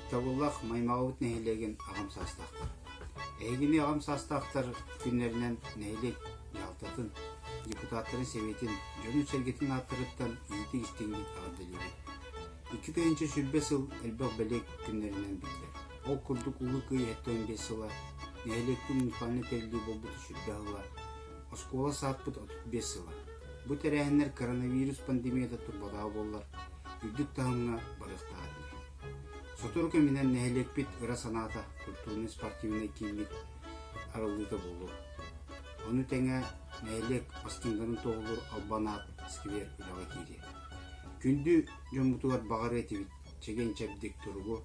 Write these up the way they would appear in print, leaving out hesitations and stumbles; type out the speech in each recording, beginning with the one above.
Ытыктабыллаах Маймаҕабыт нэһилиэгин аҕам саастаахтар. Эһигини аҕам саастаахтар күннэринэн нэһилиэк дьаһалтатын, депутаттарын сэбиэтин, дьонун-сэргэтин ааттарыттан иитик-истиҥник эҕэрдэлиибит. 2020 сыл элбэх бэлиэ күннэринэн биллэр. Ол курдук Улуу Кыайыы 75 сыла, нэһилиэкпит муниципальнай тэриллии буолбута 120 сыла, оскуола саадпыт 35 сыла. Бу тэрээһиннэр коронавирус пандемията турбатаҕа буоллар, үрдүк таһымҥа барыахтаах этилэр. Сотору кэминэн нэһилиэкпит ыра санаата культурнай-спортивнай кииммит арыллыыта буолуо. Ону тэҥэ нэһилиэк бастыҥнарын туоһулуур Албан аат сквер үлэҕэ киириэ. Күндү дьоммутугар баҕарыа этибит чэгиэн-чэбдик туругу,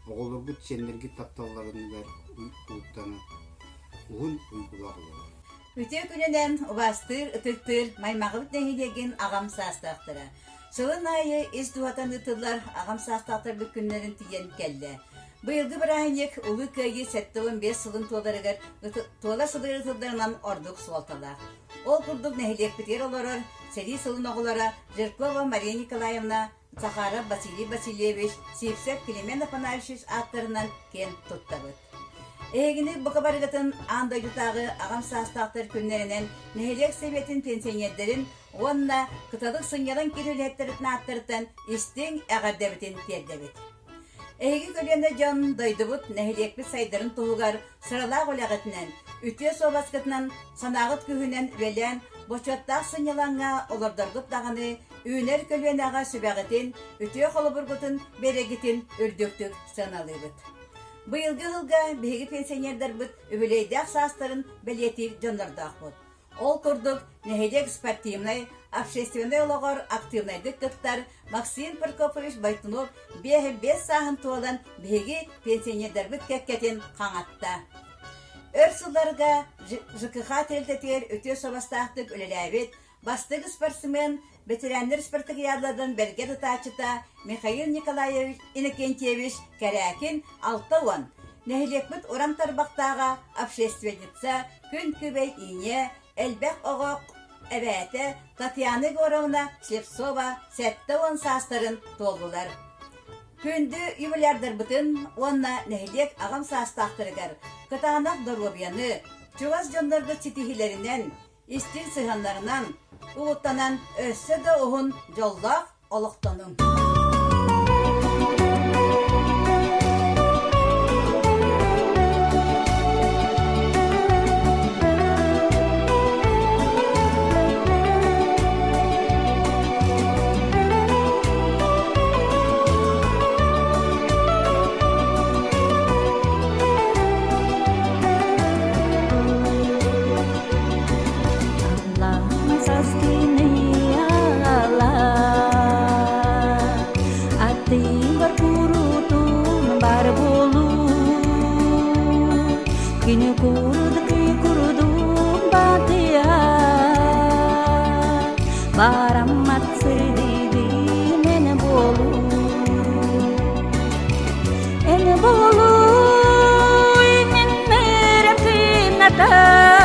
оҕолоргут, сиэннэргит тапталларыныгар угуттана, уһун уйгулаах олоҕу. Үтүө күнүнэн убаастыыр, ытыктыыр Маймаҕабыт нэһилиэгин аҕам саастаахтара. Сылын аайы ис дууһатан ыытыллар аҕам саастаахтарбыт күннэрин тиийэн кэллэ. Быйылгы бырааһынньык Улуу Кыайыы 75 сылын туоларыгар туола сылдьар ытылларынан ордук суолталаах. Ол курдук нэһилиэкпитигэр олорор сэрии сылын оҕолоро Жиркова Мария Николаевна, Захаров Василий Васильевич, Сивцев Климент Афанасьевич ааттарынан киэн туттабыт. Эһигини бука барыгытын аан дойдутааҕы аҕам саастаахтар күннэринэн нэһилиэк сэбиэтин пенсионердэрин уонна кыталык сынньалаҥ киин үлэһиттэрин ааттарыттан истиҥ эҕэрдэбитин тиэрдэбит. Эһиги көлүөнэ дьон дойдубут, нэһилиэкпит сайдарын туһугар сыралаах үлэҕитинэн, үтүө суобаскытынан, санааҕыт күүһүнэн үлэлээн, бочуоттаах сынньалаҥҥа олордоргут даҕаны үүнэр көлүөнэҕэ сүбэҕитин, үтүө холобургутун биэрэргитин үрдүктүк сыаналыыбыт. Быйылгы ыһылга биһиги пенсионердарбыт үбүлүөйдээх саастарын бэлиэтиир дьоннордоохпут. Ол курдук, нэһилиэк спортивнай, общественнай олоҕор активнайдык кыттар Максим Прокопович Бойтунов 55 сааһын туолан биһиги пенсионердарбыт кэккэтин хаҥатта. Өр сылларга ЖКХ тэрилтэтигэр үтүө суобастаахтык үлэлээбит бастыҥ спортсмен, ветераннар спартакиадаларын бэргэн ытааччыта Михаил Николаевич Иннокентьевич Кэрээкин 60, нэһилиэкпит уран тарбахтааҕа общественница, күн күбэй ийэ, элбэх оҕо эбээтэ Татьяна Егоровна Слепцова 70 саастарын туоллулар. Күндү юбилярдарбытын уонна нэһилиэк аҕам саастаахтарыгар кытаанах доруобуйаны, чугас дьонноргут ситиһиилэринэн, истиҥ сыһыаннарынан угуттанан өссө да уһун дьоллоох олохтонуҥ. Күнү курдук курдук батыйа Бараммат сырдыгын эн буолуу Эн буолууй мин мөрөм кынната.